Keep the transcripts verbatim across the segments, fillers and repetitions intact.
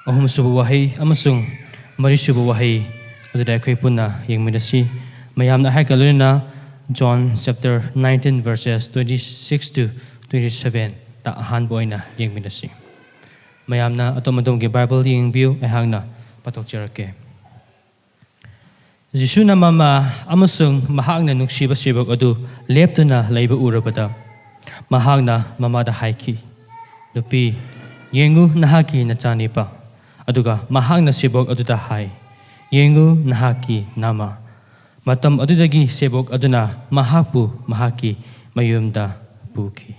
ꯑꯍꯨꯝꯁꯨꯕ ꯋꯥꯍꯩ ꯑꯃꯁꯨꯡ ꯃꯔꯤꯁꯨꯕ ꯋꯥꯍꯩ ꯑꯗꯨꯗ ꯑꯩꯈꯣꯏ ꯄꯨꯟꯅ ꯌꯦꯡꯃꯤꯟꯅꯁꯤ꯫ ꯃꯌꯥꯝꯅ ꯑꯩꯍꯥꯛꯀ ꯂꯣꯏꯅꯅ John chapter nineteen verses twenty-six to twenty-seven ꯇ ꯑꯍꯥꯟꯕ ꯑꯣꯏꯅ ꯌꯦꯡꯃꯤꯟꯅꯁꯤ꯫ ꯃꯌꯥꯝꯅ ꯑꯗꯣꯝ ꯑꯗꯣꯝꯒꯤ Bible ꯌꯦꯡꯕꯤꯌꯨ, ꯑꯩꯍꯥꯛꯅ ꯄꯥꯊꯣꯛꯆꯔꯛꯀꯦ꯫ ꯖꯤꯁꯨꯅ ꯃꯃꯥ ꯑꯃꯁꯨꯡ ꯃꯍꯥꯛꯅ ꯅꯨꯡꯁꯤꯕ ꯁꯦꯕꯣꯛ ꯑꯗꯨ ꯂꯦꯞꯇꯨꯅ ꯂꯩꯕ ꯎꯔꯕꯗ, ꯃꯍꯥꯛꯅ ꯃꯃꯥꯗ ꯍꯥꯏꯈꯤ, "ꯅꯨꯄꯤ, ꯌꯦꯡꯉꯨ, ꯅꯍꯥꯛꯀꯤ ꯅꯆꯥꯅꯤꯄꯥ"꯫ ꯑꯗꯨꯒ ꯃꯍꯥꯛꯅ ꯁꯦꯕꯣꯛ ꯑꯗꯨꯗ ꯍꯥꯏ, "ꯌꯦꯡꯉꯨ, ꯅꯍꯥꯛꯀꯤ ꯅꯃꯥ"꯫ ꯃꯇꯝ ꯑꯗꯨꯗꯒꯤ ꯁꯦꯕꯣꯛ ꯑꯗꯨꯅ ꯃꯍꯥꯛꯄꯨ ꯃꯍꯥꯛꯀꯤ ꯃꯌꯨꯝꯗ ꯄꯨꯈꯤ꯫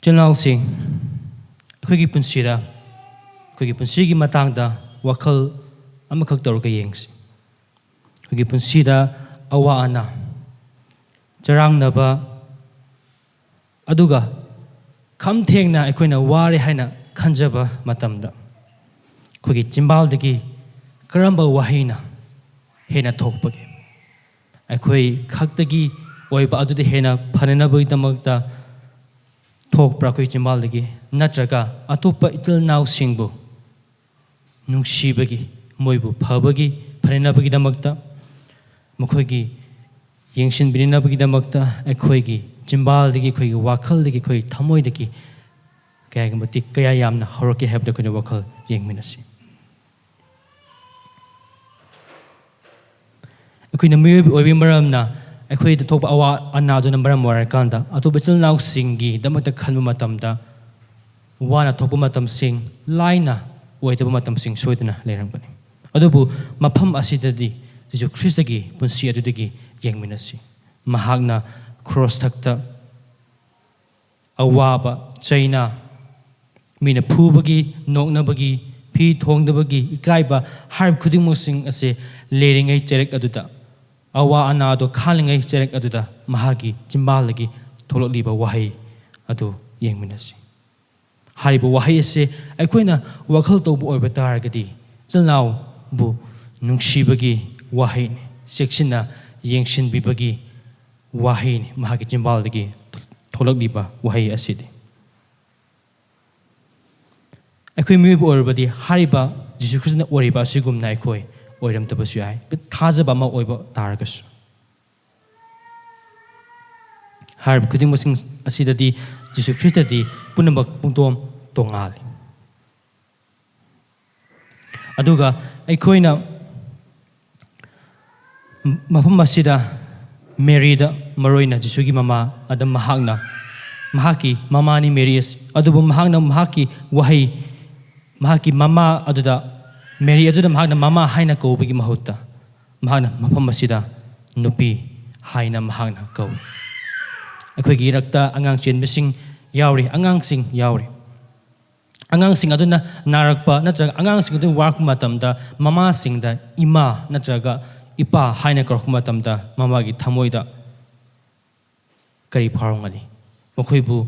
ꯏꯆꯤꯜ ꯏꯅꯥꯎꯁꯤꯡ, ꯑꯩꯈꯣꯏꯒꯤ ꯄꯨꯟꯁꯤꯗ, ꯑꯩꯈꯣꯏꯒꯤ ꯄꯨꯟꯁꯤꯒꯤ ꯃꯇꯥꯡꯗ ꯋꯥꯈꯜ ꯑꯃꯈꯛ ꯇꯧꯔꯒ ꯌꯦꯡꯁꯤ꯫ ꯑꯩꯈꯣꯏꯒꯤ ꯄꯨꯟꯁꯤꯗ ꯑꯋꯥ ꯑꯅꯥ, ꯆꯔꯥꯡꯅꯕ, ꯑꯗꯨꯒ ꯈꯝ ꯊꯦꯡꯅ ꯑꯩꯈꯣꯏꯅ ꯋꯥꯔꯦ ꯍꯥꯏꯅ ꯈꯟꯖꯕ ꯃꯇꯝꯗ, ꯑꯩꯈꯣꯏꯒꯤ ꯆꯤꯝꯕꯥꯜꯗꯒꯤ ꯀꯔꯝꯕ ꯋꯥꯍꯩꯅ ꯍꯦꯟꯅ ꯊꯣꯛꯄꯒꯦ? ꯑꯩꯈꯣꯏ ꯈꯛꯇꯒꯤ ꯑꯣꯏꯕ ꯑꯗꯨꯗ ꯍꯦꯟꯅ ꯐꯅꯅꯕꯒꯤꯗꯃꯛꯇ ꯊꯣꯛꯄ꯭ꯔꯥ ꯑꯩꯈꯣꯏ ꯆꯤꯝꯕꯥꯜꯗꯒꯤ? ꯅꯠꯇ꯭ꯔꯒ ꯑꯇꯣꯞꯄ ꯏꯆꯤꯜ ꯏꯅꯥꯎꯁꯤꯡꯕꯨ ꯅꯨꯡꯁꯤꯕꯒꯤ, ꯃꯣꯏꯕꯨ ꯐꯕꯒꯤ, ꯐꯅꯅꯕꯒꯤꯗꯃꯛꯇ, ꯃꯈꯣꯏꯒꯤ ꯌꯦꯡꯁꯤꯟꯕꯤꯅꯅꯕꯒꯤꯗꯃꯛꯇ ꯑꯩꯈꯣꯏꯒꯤ ꯆꯤꯝꯕꯥꯜꯗꯒꯤ, ꯑꯩꯈꯣꯏꯒꯤ ꯋꯥꯈꯜꯗꯒꯤ, ꯑꯩꯈꯣꯏꯒꯤ ꯊꯃꯣꯏꯗꯒꯤ ꯀꯌꯥꯒꯤ ꯃꯇꯤꯛ, ꯀꯌꯥ ꯌꯥꯝꯅ ꯍꯧꯔꯛꯀꯦ ꯍꯥꯏꯕꯗꯨ ꯑꯩꯈꯣꯏꯅ ꯋꯥꯈꯜ ꯌꯦꯡꯃꯤꯟꯅꯁꯤ꯫ ꯑꯩꯈꯣꯏꯅ ꯃꯤꯑꯣꯏꯕ ꯑꯣꯏꯕꯒꯤ ꯃꯔꯝꯅ ꯑꯩꯈꯣꯏꯗ ꯊꯣꯛꯄ ꯑꯋꯥ ꯑꯅꯥꯗꯨꯅ ꯃꯔꯝ ꯑꯣꯏꯔꯀꯥꯟꯗ ꯑꯇꯣꯞꯄ ꯏꯆꯤꯜ ꯏꯅꯥꯎꯁꯤꯡꯒꯤꯗꯃꯛꯇ ꯈꯟꯕ ꯃꯇꯝꯗ ꯋꯥꯅ ꯊꯣꯛꯄ ꯃꯇꯝꯁꯤꯡ, ꯂꯥꯏꯅ ꯑꯣꯏꯗꯕ ꯃꯇꯝꯁꯤꯡ ꯁꯣꯏꯗꯅ ꯂꯩꯔꯝꯒꯅꯤ꯫ ꯑꯗꯨꯕꯨ ꯃꯐꯝ ꯑꯁꯤꯗꯗꯤ ꯖꯤꯁꯨ ꯈ꯭ꯔꯤꯁꯇꯒꯤ ꯄꯨꯟꯁꯤ ꯑꯗꯨꯗꯒꯤ ꯌꯦꯡꯃꯤꯟꯅꯁꯤ꯫ ꯃꯍꯥꯛꯅ ꯀ꯭ꯔꯣꯁ ꯊꯛꯇ ꯑꯋꯥꯕ, ꯆꯩꯅꯥ, ꯃꯤꯅ ꯐꯨꯕꯒꯤ, ꯅꯣꯛꯅꯕꯒꯤ, ꯐꯤ ꯊꯣꯡꯗꯕꯒꯤ, ꯏꯀꯥꯏꯕ ꯍꯥꯏꯔꯤꯕ ꯈꯨꯗꯤꯡꯃꯛꯁꯤꯡ ꯑꯁꯦ ꯂꯩꯔꯤꯉꯩ ꯆꯩꯔꯛ ꯑꯗꯨꯗ, ꯑꯋꯥ ꯑꯅꯥꯗꯣ ꯈꯥꯡꯂꯤꯉꯩ ꯆꯩꯔꯛ ꯑꯗꯨꯗ ꯃꯍꯥꯛꯀꯤ ꯆꯤꯝꯕꯥꯜꯗꯒꯤ ꯊꯣꯛꯂꯛꯂꯤꯕ ꯋꯥꯍꯩ ꯑꯗꯨ ꯌꯦꯡꯃꯤꯟꯅꯁꯤ꯫ ꯍꯥꯏꯔꯤꯕ ꯋꯥꯍꯩ ꯑꯁꯦ ꯑꯩꯈꯣꯏꯅ ꯋꯥꯈꯜ ꯇꯧꯕ ꯑꯣꯏꯕ ꯇꯥꯔꯒꯗꯤ, ꯏꯆꯤꯜ ꯏꯅꯥꯎꯕꯨ ꯅꯨꯡꯁꯤꯕꯒꯤ ꯋꯥꯍꯩꯅꯤ, ꯆꯦꯛꯁꯤꯟꯅ ꯌꯦꯡꯁꯤꯟꯕꯤꯕꯒꯤ ꯋꯥꯍꯩꯅꯤ꯫ ꯃꯍꯥꯛꯀꯤ ꯆꯤꯝꯕꯥꯜꯗꯒꯤ ꯊꯣꯛꯂꯛꯂꯤꯕ ꯋꯥꯍꯩ ꯑꯁꯤꯗꯤ, ꯑꯩꯈꯣꯏ ꯃꯤꯑꯣꯏꯕ ꯑꯣꯏꯔꯕꯗꯤ ꯍꯥꯏꯔꯤꯕ ꯖꯤꯁꯨ ꯈ꯭ꯔꯤꯁꯇꯅ ꯑꯣꯏꯔꯤꯕ ꯑꯁꯤꯒꯨꯝꯅ ꯑꯩꯈꯣꯏ ꯑꯣꯏꯔꯝꯗꯕꯁꯨ ꯌꯥꯏ, ꯊꯥꯖꯕ ꯑꯃ ꯑꯣꯏꯕ ꯇꯥꯔꯒꯁꯨ꯫ ꯍꯥꯏꯔꯤꯕ ꯈꯨꯗꯤꯡꯃꯛꯁꯤꯡ ꯑꯁꯤꯗꯗꯤ ꯖꯤꯁꯨ ꯈ꯭ꯔꯤꯁꯇꯗꯤ ꯄꯨꯝꯅꯃꯛ ꯄꯨꯡꯗꯣꯝ ꯇꯣꯉꯥꯜꯂꯤ꯫ ꯑꯗꯨꯒ ꯑꯩꯈꯣꯏꯅ ꯃꯐꯝ ꯑꯁꯤꯗ ꯃꯦꯔꯤꯗ, ꯃꯔꯨꯑꯣꯏꯅ ꯖꯤꯁꯨꯒꯤ ꯃꯃꯥ, ꯑꯗ ꯃꯍꯥꯛꯅ, ꯃꯍꯥꯛꯀꯤ ꯃꯃꯥꯅꯤ ꯃꯦꯔꯤ ꯑꯁꯤ, ꯑꯗꯨꯕꯨ ꯃꯍꯥꯛꯅ ꯃꯍꯥꯛꯀꯤ ꯋꯥꯍꯩ, ꯃꯍꯥꯛꯀꯤ ꯃꯃꯥ ꯑꯗꯨꯗ, ꯃꯦꯔꯤ ꯑꯗꯨꯗ ꯃꯍꯥꯛꯅ ꯃꯃꯥ ꯍꯥꯏꯅ ꯀꯧꯕꯒꯤ ꯃꯍꯨꯠꯇ ꯃꯍꯥꯛꯅ ꯃꯐꯝ ꯑꯁꯤꯗ ꯅꯨꯄꯤ ꯍꯥꯏꯅ ꯃꯍꯥꯛꯅ ꯀꯧꯏ꯫ ꯑꯩꯈꯣꯏꯒꯤ ꯏꯔꯛꯇ ꯑꯉꯥꯡ ꯆꯦꯟꯕꯁꯤꯡ ꯌꯥꯎꯔꯤ, ꯑꯉꯥꯡꯁꯤꯡ ꯌꯥꯎꯔꯤ꯫ ꯑꯉꯥꯡꯁꯤꯡ ꯑꯗꯨꯅ ꯅꯥꯔꯛꯄ ꯅꯠꯇ꯭ꯔꯒ ꯑꯉꯥꯡꯁꯤꯡ ꯑꯗꯨ ꯋꯥꯔꯛꯄ ꯃꯇꯝꯗ ꯃꯃꯥꯁꯤꯡꯗ ꯏꯃꯥ ꯅꯠꯇ꯭ꯔꯒ ꯏꯄꯥ ꯍꯥꯏꯅ ꯀꯧꯔꯛꯄ ꯃꯇꯝꯗ ꯃꯃꯥꯒꯤ ꯊꯃꯣꯏꯗ ꯀꯔꯤ ꯐꯥꯎꯔꯝꯒꯅꯤ? ꯃꯈꯣꯏꯕꯨ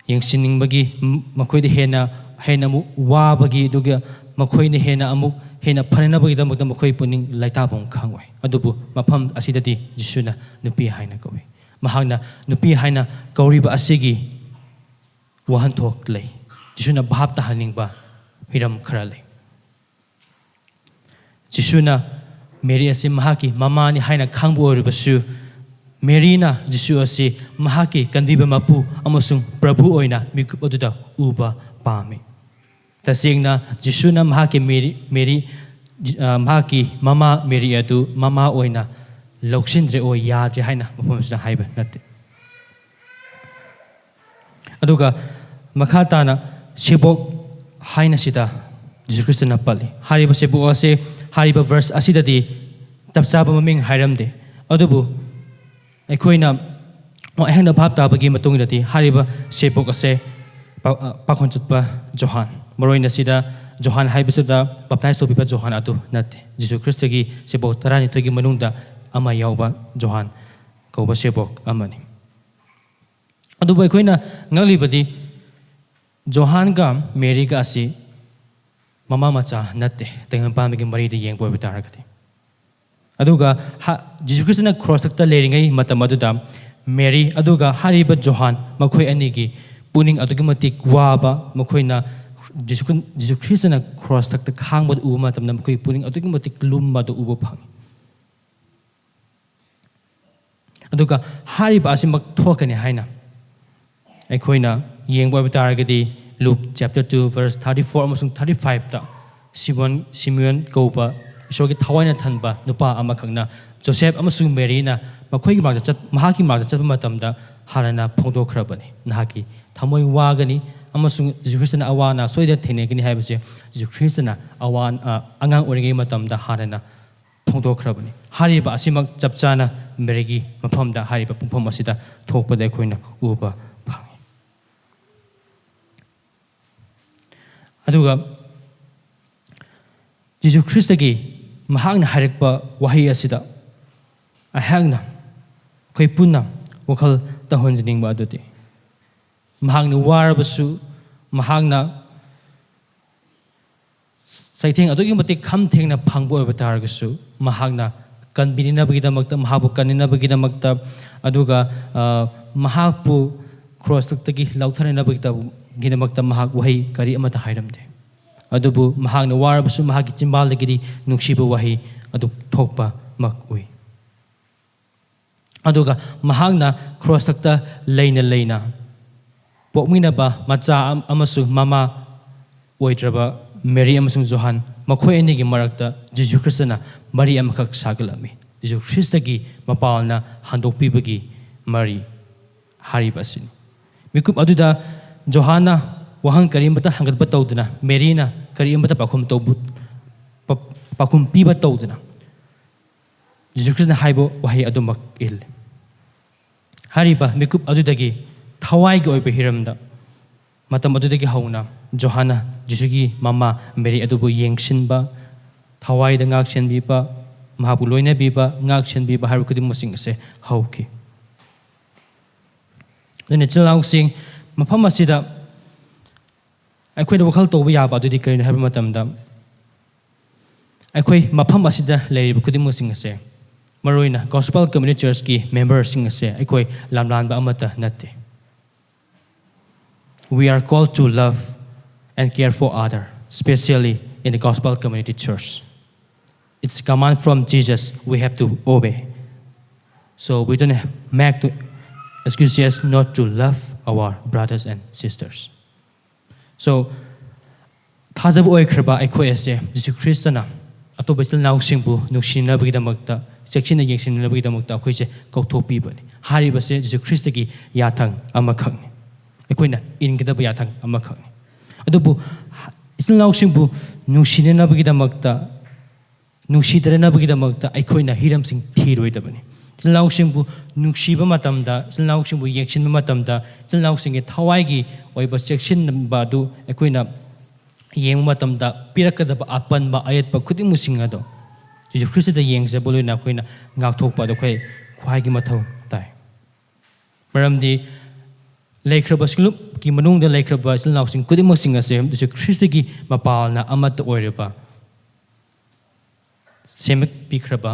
ꯌꯦꯡꯁꯤꯟꯅꯤꯡꯕꯒꯤ, ꯃꯈꯣꯏꯗ ꯍꯦꯟꯅ, ꯍꯦꯟꯅ ꯑꯃꯨꯛ ꯋꯥꯕꯒꯤ, ꯑꯗꯨꯒ ꯃꯈꯣꯏꯅ ꯍꯦꯟꯅ ꯑꯃꯨꯛ ꯍꯦꯟꯅ ꯐꯅꯅꯕꯒꯤꯗꯃꯛꯇ ꯃꯈꯣꯏ ꯄꯨꯛꯅꯤꯡ ꯂꯩꯇꯥꯐꯝ ꯈꯪꯉꯣꯏ꯫ ꯑꯗꯨꯕꯨ ꯃꯐꯝ ꯑꯁꯤꯗꯗꯤ ꯖꯤꯁꯨꯅ ꯅꯨꯄꯤ ꯍꯥꯏꯅ ꯀꯧꯏ꯫ ꯃꯍꯥꯛꯅ ꯅꯨꯄꯤ ꯍꯥꯏꯅ ꯀꯧꯔꯤꯕ ꯑꯁꯤꯒꯤ ꯋꯥꯍꯟꯊꯣꯛ ꯂꯩ꯫ ꯖꯤꯁꯨꯅ ꯚꯥꯞ ꯇꯥꯍꯟꯅꯤꯡꯕ ꯍꯤꯔꯝ ꯈꯔ ꯂꯩ꯫ ꯖꯤꯁꯨꯅ ꯃꯦꯔꯤ ꯑꯁꯤ ꯃꯍꯥꯛꯀꯤ ꯃꯃꯥꯅꯤ ꯍꯥꯏꯅ ꯈꯪꯕ ꯑꯣꯏꯔꯕꯁꯨ, ꯃꯦꯔꯤꯅ ꯖꯤꯁꯨ ꯑꯁꯤ ꯃꯍꯥꯛꯀꯤ ꯀꯟꯕꯤꯕ ꯃꯄꯨ ꯑꯃꯁꯨꯡ ꯄ꯭ꯔꯚꯨ ꯑꯣꯏꯅ ꯃꯤꯀꯨꯞ ꯑꯗꯨꯗ ꯎꯕ ꯄꯥꯝꯃꯤ꯫ ꯇꯁꯦꯡꯅ ꯖꯤꯁꯨꯅ ꯃꯍꯥꯛꯀꯤ ꯃꯦꯔꯤ, ꯃꯦꯔꯤ, ꯑ, ꯃꯍꯥꯛꯀꯤ ꯃꯃꯥ ꯃꯦꯔꯤ ꯑꯗꯨ ꯃꯃꯥ ꯑꯣꯏꯅ ꯂꯧꯁꯤꯟꯗ꯭ꯔꯦ, ꯑꯣ, ꯌꯥꯗ꯭ꯔꯦ ꯍꯥꯏꯅ ꯃꯐꯝ ꯑꯁꯤꯗ ꯍꯥꯏꯕ ꯅꯠꯇꯦ꯫ ꯑꯗꯨꯒ ꯃꯈꯥ ꯇꯥꯅ ꯁꯦꯕꯣꯛ ꯍꯥꯏꯅ ꯁꯤꯗ ꯖꯤꯁꯨ ꯈ꯭ꯔꯤꯁꯇꯅ ꯄꯜꯂꯤ꯫ ꯍꯥꯏꯔꯤꯕ ꯁꯦꯕꯣꯛ ꯑꯁꯤ ꯍꯥꯏꯔꯤꯕ ꯚꯔꯁ ꯑꯁꯤꯗꯗꯤ ꯆꯞ ꯆꯥꯕ ꯃꯃꯤꯡ ꯍꯥꯏꯔꯝꯗꯦ꯫ ꯑꯗꯨꯕꯨ ꯑꯩꯈꯣꯏꯅ ꯑꯩꯍꯥꯛꯅ ꯚꯥꯞ ꯇꯥꯕꯒꯤ ꯃꯇꯨꯡ ꯏꯟꯅꯗꯤ ꯍꯥꯏꯔꯤꯕ ꯁꯦꯕꯣꯛ ꯑꯁꯦ ꯄꯥ-, ꯄꯥꯈꯣꯟ ꯆꯠꯄ ꯖꯣꯍꯥꯟ, ꯃꯔꯨꯑꯣꯏꯅ ꯁꯤꯗ ꯖꯣꯍꯥꯟ ꯍꯥꯏꯕꯁꯤꯗ ꯕꯞꯇꯥꯏꯁ ꯇꯧꯕꯤꯕ ꯖꯣꯍꯥꯟ ꯑꯗꯨ ꯅꯠꯇꯦ꯫ ꯖꯤꯁꯨ ꯈ꯭ꯔꯤꯁꯇꯒꯤ ꯁꯦꯕꯣꯛ ꯇꯔꯥꯅꯤꯊꯣꯏꯒꯤ ꯃꯅꯨꯡꯗ ꯑꯃ ꯌꯥꯎꯕ ꯖꯣꯍꯥꯟ ꯀꯧꯕ ꯁꯦꯕꯣꯛ ꯑꯃꯅꯤ꯫ ꯑꯗꯨꯕꯨ ꯑꯩꯈꯣꯏꯅ ꯉꯛꯂꯤꯕꯗꯤ ꯖꯣꯍꯥꯟꯒ ꯃꯦꯔꯤꯒ ꯑꯁꯤ ꯃꯃꯥ ꯃꯆꯥ ꯅꯠꯇꯦ, ꯇꯥꯏꯕꯪꯄꯥꯟꯕꯒꯤ ꯃꯔꯤꯗ ꯌꯦꯡꯕ ꯑꯣꯏꯕ ꯇꯥꯔꯒꯗꯤ꯫ ꯑꯗꯨꯒ ꯍ-, ꯖꯤꯁꯨ ꯈ꯭ꯔꯤꯁꯇꯅ ꯀ꯭ꯔꯣꯁꯇ ꯂꯩꯔꯤꯉꯩ ꯃꯇꯝ ꯑꯗꯨꯗ ꯃꯦꯔꯤ ꯑꯗꯨꯒ ꯍꯥꯏꯔꯤꯕ ꯖꯣꯍꯥꯟ, ꯃꯈꯣꯏ ꯑꯅꯤꯒꯤ ꯄꯨꯛꯅꯤꯡ ꯑꯗꯨꯛꯀꯤ ꯃꯇꯤꯛ ꯋꯥꯕ, ꯃꯈꯣꯏꯅ ꯖꯤꯁꯨ ꯈ꯭ꯔꯤ-, ꯖꯤꯁꯨ ꯈ꯭ꯔꯤꯁꯇꯅ ꯀ꯭ꯔꯣꯁ ꯊꯛꯇ ꯈꯥꯡꯕꯗꯨ ꯎꯕ ꯃꯇꯝꯗ ꯃꯈꯣꯏꯒꯤ ꯄꯨꯛꯅꯤꯡ ꯑꯗꯨꯛꯀꯤ ꯃꯇꯤꯛ ꯂꯨꯝꯕ ꯑꯗꯨ ꯎꯕ ꯐꯪꯉꯤ꯫ ꯑꯗꯨꯒ ꯍꯥꯏꯔꯤꯕ ꯑꯁꯤꯃꯛ ꯊꯣꯛꯀꯅꯤ ꯍꯥꯏꯅ ꯑꯩꯈꯣꯏꯅ ꯌꯦꯡꯕ ꯑꯣꯏꯕ ꯇꯥꯔꯒꯗꯤ, Luke chapter two verse thirty four ꯑꯃꯁꯨꯡ thirty fiveꯇ ꯁꯤꯃꯣꯟ, ꯁꯤꯃꯤꯌꯣꯟ ꯀꯧꯕ ꯏꯁꯣꯔꯒꯤ ꯊꯋꯥꯏꯅ ꯊꯟꯕ ꯅꯨꯄꯥ ꯑꯃꯈꯛꯅ ꯖꯣꯁꯦꯐ ꯑꯃꯁꯨꯡ ꯃꯦꯔꯤꯅ ꯃꯈꯣꯏꯒꯤ ꯃꯅꯥꯛꯇ ꯆꯠ-, ꯃꯍꯥꯛꯀꯤ ꯃꯅꯥꯛꯇ ꯆꯠꯄ ꯃꯇꯝꯗ ꯍꯥꯟꯅꯅ ꯐꯣꯡꯗꯣꯛꯈ꯭ꯔꯕꯅꯤ꯫ "ꯅꯍꯥꯛꯀꯤ ꯊꯃꯣꯏ ꯋꯥꯒꯅꯤ ꯑꯃꯁꯨꯡ ꯖꯤꯁꯨ ꯈ꯭ꯔꯤꯁꯇꯅ ꯑꯋꯥ ꯑꯅꯥ ꯁꯣꯏꯗꯅ ꯊꯦꯡꯅꯒꯅꯤ" ꯍꯥꯏꯕꯁꯦ ꯖꯤꯁꯨ ꯈ꯭ꯔꯤꯁꯇꯅ ꯑꯋꯥ, ꯑ, ꯑꯉꯥꯡ ꯑꯣꯏꯔꯤꯉꯩ ꯃꯇꯝꯗ ꯍꯥꯟꯅꯅ ꯐꯣꯡꯗꯣꯛꯈ꯭ꯔꯕꯅꯤ꯫ ꯍꯥꯏꯔꯤꯕ ꯑꯁꯤꯃꯛ ꯆꯞ ꯆꯥꯅ ꯃꯦꯔꯤꯒꯤ ꯃꯐꯝꯗ ꯍꯥꯏꯔꯤꯕ ꯄꯨꯡꯐꯝ ꯑꯁꯤꯗ ꯊꯣꯛꯄꯗ ꯑꯩꯈꯣꯏꯅ ꯎꯕ ꯐꯪꯉꯤ꯫ ꯑꯗꯨꯒ ꯖꯤꯁꯨ ꯈ꯭ꯔꯤꯁꯇꯒꯤ ꯃꯍꯥꯛꯅ ꯍꯥꯏꯔꯛꯄ ꯋꯥꯍꯩ ꯑꯁꯤꯗ ꯑꯩꯍꯥꯛꯅ, ꯑꯩꯈꯣꯏ ꯄꯨꯟꯅ ꯋꯥꯈꯜ ꯇꯧꯍꯟꯖꯅꯤꯡꯕ ꯑꯗꯨꯗꯤ, ꯃꯍꯥꯛꯅ ꯋꯥꯔꯕꯁꯨ, ꯃꯍꯥꯛꯅ ꯆꯩꯊꯦꯡ ꯑꯗꯨꯛꯀꯤ ꯃꯇꯤꯛ ꯈꯝ ꯊꯦꯡꯅ ꯐꯪꯕ ꯑꯣꯏꯕ ꯇꯥꯔꯒꯁꯨ, ꯃꯍꯥꯛꯅ ꯀꯟꯕꯤꯅꯕꯒꯤꯗꯃꯛꯇ, ꯃꯍꯥꯛꯄꯨ ꯀꯟꯅꯅꯕꯒꯤꯗꯃꯛꯇ, ꯑꯗꯨꯒ, ꯑ, ꯃꯍꯥꯛꯄꯨ ꯀ꯭ꯔꯣꯁꯇꯒꯤ ꯂꯧꯊꯅꯅꯕꯒꯤꯗꯃꯛꯇ ꯃꯍꯥꯛ ꯋꯥꯍꯩ ꯀꯔꯤ ꯑꯃꯠꯇ ꯍꯥꯏꯔꯝꯗꯦ꯫ ꯑꯗꯨꯕꯨ ꯃꯍꯥꯛꯅ ꯋꯥꯔꯕꯁꯨ ꯃꯍꯥꯛꯀꯤ ꯆꯤꯝꯕꯥꯜꯗꯒꯤꯗꯤ ꯅꯨꯡꯁꯤꯕ ꯋꯥꯍꯩ ꯑꯗꯨ ꯊꯣꯛꯄꯃꯛ ꯎꯏ꯫ ꯑꯗꯨꯒ ꯃꯍꯥꯛꯅ ꯀ꯭ꯔꯣꯁꯇ ꯂꯩꯅ ꯂꯩꯅ ꯄꯣꯛꯃꯤꯟꯅꯕ ꯃꯆꯥ ꯑꯝ-, ꯑꯃꯁꯨꯡ ꯃꯃꯥ ꯑꯣꯏꯗ꯭ꯔꯕ ꯃꯦꯔꯤ ꯑꯃꯁꯨꯡ ꯖꯣꯍꯥꯟ, ꯃꯈꯣꯏ ꯑꯅꯤꯒꯤ ꯃꯔꯛꯇ ꯖꯤꯁꯨ ꯈ꯭ꯔꯤꯁꯇꯅ ꯃꯔꯤ ꯑꯃꯈꯛ ꯁꯥꯒꯠꯂꯝꯃꯤ꯫ ꯖꯤꯁꯨ ꯈ꯭ꯔꯤꯁꯇꯒꯤ ꯃꯄꯥꯜꯅ ꯍꯟꯗꯣꯛꯄꯤꯕꯒꯤ ꯃꯔꯤ ꯍꯥꯏꯔꯤꯕ ꯑꯁꯤꯅꯤ꯫ ꯃꯤꯀꯨꯞ ꯑꯗꯨꯗ ꯖꯣꯍꯥꯟꯅ ꯋꯥꯍꯪ ꯀꯔꯤꯃꯠꯇ ꯍꯪꯒꯠꯄ ꯇꯧꯗꯅ, ꯃꯦꯔꯤꯅ ꯀꯔꯤꯃꯠꯇ ꯄꯥꯎꯈꯨꯝ ꯇꯧꯕ-, ꯄ-, ꯄꯥꯎꯈꯨꯝ ꯄꯤꯕ ꯇꯧꯗꯅ, ꯖꯤꯁꯨ ꯈ꯭ꯔꯤꯁꯇꯅ ꯍꯥꯏꯕ ꯋꯥꯍꯩ ꯑꯗꯨꯃꯛ ꯏꯜꯂꯤ꯫ ꯍꯥꯏꯔꯤꯕ ꯃꯤꯀꯨꯞ ꯑꯗꯨꯗꯒꯤ ꯊꯋꯥꯏꯒꯤ ꯑꯣꯏꯕ ꯍꯤꯔꯝꯗ ꯃꯇꯝ ꯑꯗꯨꯗꯒꯤ ꯍꯧꯅ ꯖꯣꯍꯥꯟꯅ ꯖꯤꯁꯨꯒꯤ ꯃꯃꯥ ꯃꯦꯔꯤ ꯑꯗꯨꯕꯨ ꯌꯦꯡꯁꯤꯟꯕ, ꯊꯋꯥꯏꯗ ꯉꯥꯛ ꯁꯦꯟꯕꯤꯕ, ꯃꯍꯥꯛꯄꯨ ꯂꯣꯏꯅꯕꯤꯕ, ꯉꯥꯛ ꯁꯦꯟꯕꯤꯕ ꯍꯥꯏꯕ ꯈꯨꯗꯤꯡꯃꯛꯁꯤꯡ ꯑꯁꯦ ꯍꯧꯈꯤ꯫ ꯑꯗꯨꯅ ꯏꯆꯤꯜ ꯏꯅꯥꯎꯁꯤꯡ, ꯃꯐꯝ ꯑꯁꯤꯗ ꯑꯩꯈꯣꯏꯅ ꯋꯥꯈꯜ ꯇꯧꯕ ꯌꯥꯕ ꯑꯗꯨꯗꯤ ꯀꯔꯤꯅꯣ ꯍꯥꯏꯕ ꯃꯇꯝꯗ, ꯑꯩꯈꯣꯏ ꯃꯐꯝ ꯑꯁꯤꯗ ꯂꯩꯔꯤꯕ ꯈꯨꯗꯤꯡꯃꯛꯁꯤꯡ ꯑꯁꯦ, ꯃꯔꯨꯑꯣꯏꯅ Gospel Community Churchꯀꯤ memberꯁꯤꯡ ꯑꯁꯦ ꯑꯩꯈꯣꯏ ꯂꯝꯂꯥꯟꯕ ꯑꯃꯠꯇ ꯅꯠꯇꯦ꯫ We are called to love and care for other, especially in the Gospel Community Church. It's a command from Jesus we have to obey. So we don't make to excuse us not to love our brothers and sisters. So ꯊꯥꯖꯕ ꯑꯣꯏꯈ꯭ꯔꯕ ꯑꯩꯈꯣꯏ ꯑꯁꯦ ꯖꯤꯁꯨ ꯈ꯭ꯔꯤꯁꯇꯅ ꯑꯇꯣꯞꯄ ꯏꯆꯤꯜ ꯏꯅꯥꯎꯁꯤꯡꯕꯨ ꯅꯨꯡꯁꯤꯅꯕꯒꯤꯗꯃꯛꯇ, ꯆꯦꯛꯁꯤꯟꯅ ꯌꯦꯡꯁꯤꯟꯅꯕꯒꯤꯗꯃꯛꯇ ꯑꯩꯈꯣꯏꯁꯦ ꯀꯧꯊꯣꯛꯄꯤꯕꯅꯤ꯫ ꯍꯥꯏꯔꯤꯕꯁꯦ ꯖꯤꯁꯨ ꯈ꯭ꯔꯤꯁꯇꯒꯤ ꯌꯥꯊꯪ ꯑꯃꯈꯛꯅꯤ, ꯑꯩꯈꯣꯏꯅ ꯏꯟꯒꯗꯕ ꯌꯥꯊꯪ ꯑꯃꯈꯛꯅꯤ꯫ ꯑꯗꯨꯕꯨ ꯏꯆꯤꯜ ꯏꯅꯥꯎꯁꯤꯡꯕꯨ ꯅꯨꯡꯁꯤꯅꯅꯕꯒꯤꯗꯃꯛꯇ, ꯅꯨꯡꯁꯤꯗꯅꯕꯒꯤꯗꯃꯛꯇ ꯑꯩꯈꯣꯏꯅ ꯍꯤꯔꯝꯁꯤꯡ ꯊꯤꯔꯣꯏꯗꯕꯅꯤ꯫ ꯏꯆꯤꯜ ꯏꯅꯥꯎꯁꯤꯡꯕꯨ ꯅꯨꯡꯁꯤꯕ ꯃꯇꯝꯗ, ꯏꯆꯤꯜ ꯏꯅꯥꯎꯁꯤꯡꯕꯨ ꯌꯦꯡꯁꯤꯟꯕ ꯃꯇꯝꯗ, ꯏꯆꯤꯜ ꯏꯅꯥꯎꯁꯤꯡꯒꯤ ꯊꯋꯥꯏꯒꯤ ꯑꯣꯏꯕ ꯆꯦꯛꯁꯤꯟꯕ ꯑꯗꯨ ꯑꯩꯈꯣꯏꯅ ꯌꯦꯡꯕ ꯃꯇꯝꯗ, ꯄꯤꯔꯛꯀꯗꯕ ꯑꯄꯟꯕ ꯑꯌꯦꯠꯄ ꯈꯨꯗꯤꯡꯃꯛꯁꯤꯡ ꯑꯗꯣ ꯖꯤꯁꯨ ꯈ꯭ꯔꯤꯁꯇꯗ ꯌꯦꯡꯖꯕ ꯂꯣꯏꯅ ꯑꯩꯈꯣꯏꯅ ꯉꯥꯛꯊꯣꯛꯄ ꯑꯗꯨ ꯑꯩꯈꯣꯏ ꯈ꯭ꯋꯥꯏꯒꯤ ꯃꯊꯧ ꯇꯥꯏ꯫ ꯃꯔꯝꯗꯤ ꯂꯩꯈ꯭ꯔꯕ ꯁꯤꯡꯂꯨꯞꯀꯤ ꯃꯅꯨꯡꯗ ꯂꯩꯈ꯭ꯔꯕ ꯏꯆꯤꯜ ꯏꯅꯥꯎꯁꯤꯡ ꯈꯨꯗꯤꯡꯃꯛꯁꯤꯡ ꯑꯁꯦ ꯖꯤꯁꯨ ꯈ꯭ꯔꯤꯁꯇꯒꯤ ꯃꯄꯥꯜꯅ ꯑꯃꯠꯇ ꯑꯣꯏꯔꯕ ꯁꯦꯝꯒꯠꯄꯤꯈ꯭ꯔꯕ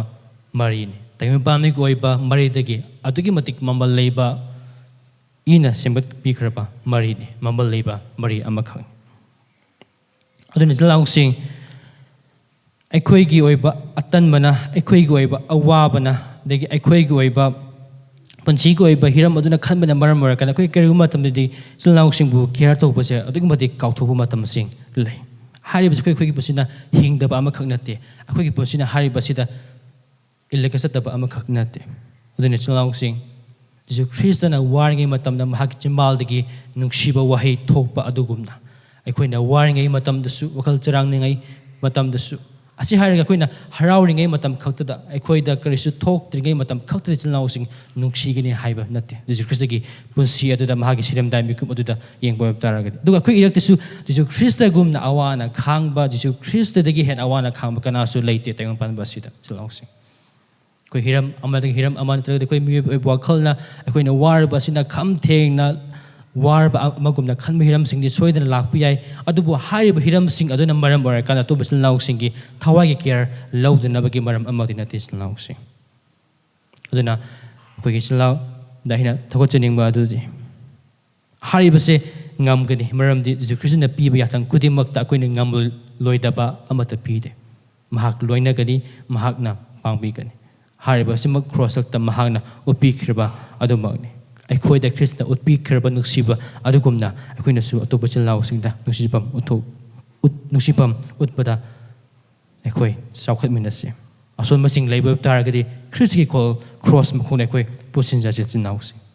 ꯃꯔꯤꯅꯤ꯫ ꯇꯥꯏꯕꯪꯄꯥꯟꯒꯤ ꯑꯣꯏꯕ ꯃꯔꯤꯗꯒꯤ ꯑꯗꯨꯛꯀꯤ ꯃꯇꯤꯛ ꯃꯃꯜ ꯂꯩꯕ ꯏꯅ ꯁꯦꯝꯒꯠꯄꯤꯈ꯭ꯔꯕ ꯃꯔꯤꯅꯤ, ꯃꯃꯜ ꯂꯩꯕ ꯃꯔꯤ ꯑꯃꯈꯛꯅꯤ꯫ ꯑꯗꯨꯅ ꯏꯆꯤꯜ ꯏꯅꯥꯎꯁꯤꯡ, ꯑꯩꯈꯣꯏꯒꯤ ꯑꯣꯏꯕ ꯑꯇꯟꯕꯅ, ꯑꯩꯈꯣꯏꯒꯤ ꯑꯣꯏꯕ ꯑꯋꯥꯕꯅ, ꯑꯗꯒꯤ ꯑꯩꯈꯣꯏꯒꯤ ꯑꯣꯏꯕ ꯄꯨꯟꯁꯤꯒꯤ ꯑꯣꯏꯕ ꯍꯤꯔꯝ ꯑꯗꯨꯅ ꯈꯟꯕꯅ ꯃꯔꯝ ꯑꯣꯏꯔꯀꯥꯟꯗ ꯑꯩꯈꯣꯏ ꯀꯔꯤꯒꯨꯝꯕ ꯃꯇꯝꯗꯗꯤ ꯏꯆꯤꯜ ꯏꯅꯥꯎꯁꯤꯡꯕꯨ care ꯇꯧꯕꯁꯦ ꯑꯗꯨꯛꯀꯤ ꯃꯇꯤꯛ ꯀꯥꯎꯊꯣꯛꯄ ꯃꯇꯝꯁꯤꯡ ꯂꯩ꯫ ꯍꯥꯏꯔꯤꯕꯁꯤ ꯑꯩꯈꯣꯏ, ꯑꯩꯈꯣꯏꯒꯤ ꯄꯨꯟꯁꯤꯅ ꯍꯤꯡꯗꯕ ꯑꯃꯈꯛ ꯅꯠꯇꯦ, ꯑꯩꯈꯣꯏꯒꯤ ꯄꯨꯟꯁꯤꯅ ꯍꯥꯏꯔꯤꯕꯁꯤꯗ ꯏꯜꯂꯒ ꯆꯠꯇꯕ ꯑꯃꯈꯛ ꯅꯠꯇꯦ꯫ ꯑꯗꯨꯅ ꯏꯆꯤꯜ ꯏꯅꯥꯎꯁꯤꯡ, ꯖꯤꯁꯨ ꯈ꯭ꯔꯤꯁꯇꯅ ꯋꯥꯔꯤꯉꯩ ꯃꯇꯝꯗ ꯃꯍꯥꯛꯀꯤ ꯆꯤꯝꯕꯥꯜꯗꯒꯤ ꯅꯨꯡꯁꯤꯕ ꯋꯥꯍꯩ ꯊꯣꯛꯄ ꯑꯗꯨꯒꯨꯝꯅ, ꯑꯩꯈꯣꯏꯅ ꯋꯥꯔꯤꯉꯩ ꯃꯇꯝꯗꯁꯨ, ꯋꯥꯈꯜ ꯆꯔꯥꯡꯅꯤꯡꯉꯩ ꯃꯇꯝꯗꯁꯨ, ꯑꯁꯤ ꯍꯥꯏꯔꯒ ꯑꯩꯈꯣꯏꯅ ꯍꯔꯥꯎꯔꯤꯉꯩ ꯃꯇꯝ ꯈꯛꯇꯗ, ꯑꯩꯈꯣꯏꯗ ꯀꯔꯤꯁꯨ ꯊꯣꯛꯇ꯭ꯔꯤꯉꯩ ꯃꯇꯝ ꯈꯛꯇꯗ ꯏꯆꯤꯜ ꯏꯅꯥꯎꯁꯤꯡ ꯅꯨꯡꯁꯤꯒꯅꯤ ꯍꯥꯏꯕ ꯅꯠꯇꯦ꯫ ꯖꯤꯁꯨ ꯈ꯭ꯔꯤꯁꯇꯒꯤ ꯄꯨꯟꯁꯤ ꯑꯗꯨꯗ, ꯃꯍꯥꯛꯀꯤ ꯁꯤꯔꯝꯗꯥꯏ ꯃꯤꯀꯨꯞ ꯑꯗꯨꯗ ꯌꯦꯡꯕ ꯑꯣꯏꯕ ꯇꯥꯔꯒꯗꯤ, ꯑꯗꯨꯒ ꯑꯩꯈꯣꯏ ꯏꯔꯛꯇꯁꯨ ꯖꯤꯁꯨ ꯈ꯭ꯔꯤꯁꯇꯒꯨꯝꯅ ꯑꯋꯥ ꯑꯅꯥ ꯈꯥꯡꯕ, ꯖꯤꯁꯨ ꯈ꯭ꯔꯤꯁꯇꯗꯒꯤ ꯍꯦꯟꯅ ꯑꯋꯥ ꯑꯅꯥ ꯈꯥꯡꯕ ꯀꯅꯥꯁꯨ ꯂꯩꯇꯦ ꯇꯥꯏꯕꯪ ꯄꯥꯟꯕ ꯑꯁꯤꯗ, ꯏꯆꯤꯜ ꯏꯅꯥꯎꯁꯤꯡ꯫ ꯑꯩꯈꯣꯏ ꯍꯤꯔꯝ ꯑꯃꯗꯒꯤ ꯍꯤꯔꯝ ꯑꯃ ꯅꯠꯇ꯭ꯔꯒꯗꯤ ꯑꯩꯈꯣꯏ ꯃꯤꯑꯣꯏꯕ ꯑꯣꯏꯕ ꯋꯥꯈꯜꯅ ꯑꯩꯈꯣꯏꯅ ꯋꯥꯔꯕ ꯑꯁꯤꯅ ꯈꯝ ꯊꯦꯡꯅ ꯋꯥꯔꯕ ꯑꯃꯒꯨꯝꯅ ꯈꯟꯕ ꯍꯤꯔꯝꯁꯤꯡꯗꯤ ꯁꯣꯏꯗꯅ ꯂꯥꯛꯄ ꯌꯥꯏ꯫ ꯑꯗꯨꯕꯨ ꯍꯥꯏꯔꯤꯕ ꯍꯤꯔꯝꯁꯤꯡ ꯑꯗꯨꯅ ꯃꯔꯝ ꯑꯣꯏꯔꯀꯥꯟꯗ ꯑꯇꯣꯞꯄ ꯏꯆꯤꯜ ꯏꯅꯥꯎꯁꯤꯡꯒꯤ ꯊꯋꯥꯏꯒꯤ care ꯂꯧꯗꯅꯕꯒꯤ ꯃꯔꯝ ꯑꯃꯗꯤ ꯅꯠꯇꯦ, ꯏꯆꯤꯜ ꯏꯅꯥꯎꯁꯤꯡ꯫ ꯑꯗꯨꯅ ꯑꯩꯈꯣꯏꯒꯤ ꯏꯆꯤꯜ ꯏꯅꯥꯎꯗ ꯑꯩꯅ ꯊꯧꯒꯠꯆꯅꯤꯡꯕ ꯑꯗꯨꯗꯤ, ꯍꯥꯏꯔꯤꯕꯁꯦ ꯉꯝꯒꯅꯤ, ꯃꯔꯝꯗꯤ ꯖꯤꯁꯨ ꯈ꯭ꯔꯤꯁꯇꯅ ꯄꯤꯕ ꯌꯥꯊꯪ ꯈꯨꯗꯤꯡꯃꯛꯇ ꯑꯩꯈꯣꯏꯅ ꯉꯝꯂꯣꯏꯗꯕ ꯑꯃꯠꯇ ꯄꯤꯗꯦ꯫ ꯃꯍꯥꯛ ꯂꯣꯏꯅꯒꯅꯤ, ꯃꯍꯥꯛꯅ ꯄꯥꯡꯕꯤꯒꯅꯤ꯫ ꯍꯥꯏꯔꯤꯕ ꯑꯁꯤꯃꯛ ꯀ꯭ꯔꯣꯁ ꯈꯛꯇ ꯃꯍꯥꯛꯅ ꯎꯠꯄꯤꯈ꯭ꯔꯕ ꯑꯗꯨꯃꯛꯅꯤ꯫ ꯑꯩꯈꯣꯏꯗ ꯈ꯭ꯔꯤꯁꯇꯅ ꯎꯠꯄꯤꯈ꯭ꯔꯕ ꯅꯨꯡꯁꯤꯕ ꯑꯗꯨꯒꯨꯝꯅ ꯑꯩꯈꯣꯏꯅꯁꯨ ꯑꯇꯣꯞꯄ ꯏꯆꯤꯜ ꯏꯅꯥꯎꯁꯤꯡꯗ ꯅꯨꯡꯁꯤꯐꯝ ꯎꯠꯊꯣꯛ-, ꯎꯠ-, ꯅꯨꯡꯁꯤꯐꯝ ꯎꯠꯄꯗ ꯑꯩꯈꯣꯏ ꯆꯥꯎꯈꯠꯃꯤꯟꯅꯁꯤ꯫ ꯑꯁꯣꯟꯕꯁꯤꯡ ꯂꯩꯕ ꯇꯥꯔꯒꯗꯤ ꯈ꯭ꯔꯤꯁꯇꯒꯤ ꯀꯣ-, ꯀ꯭ꯔꯣꯁ ꯃꯈꯣꯡꯗ ꯑꯩꯈꯣꯏ ꯄꯨꯁꯤꯟꯖꯁꯤ, ꯏꯆꯤꯜ ꯏꯅꯥꯎꯁꯤꯡ꯫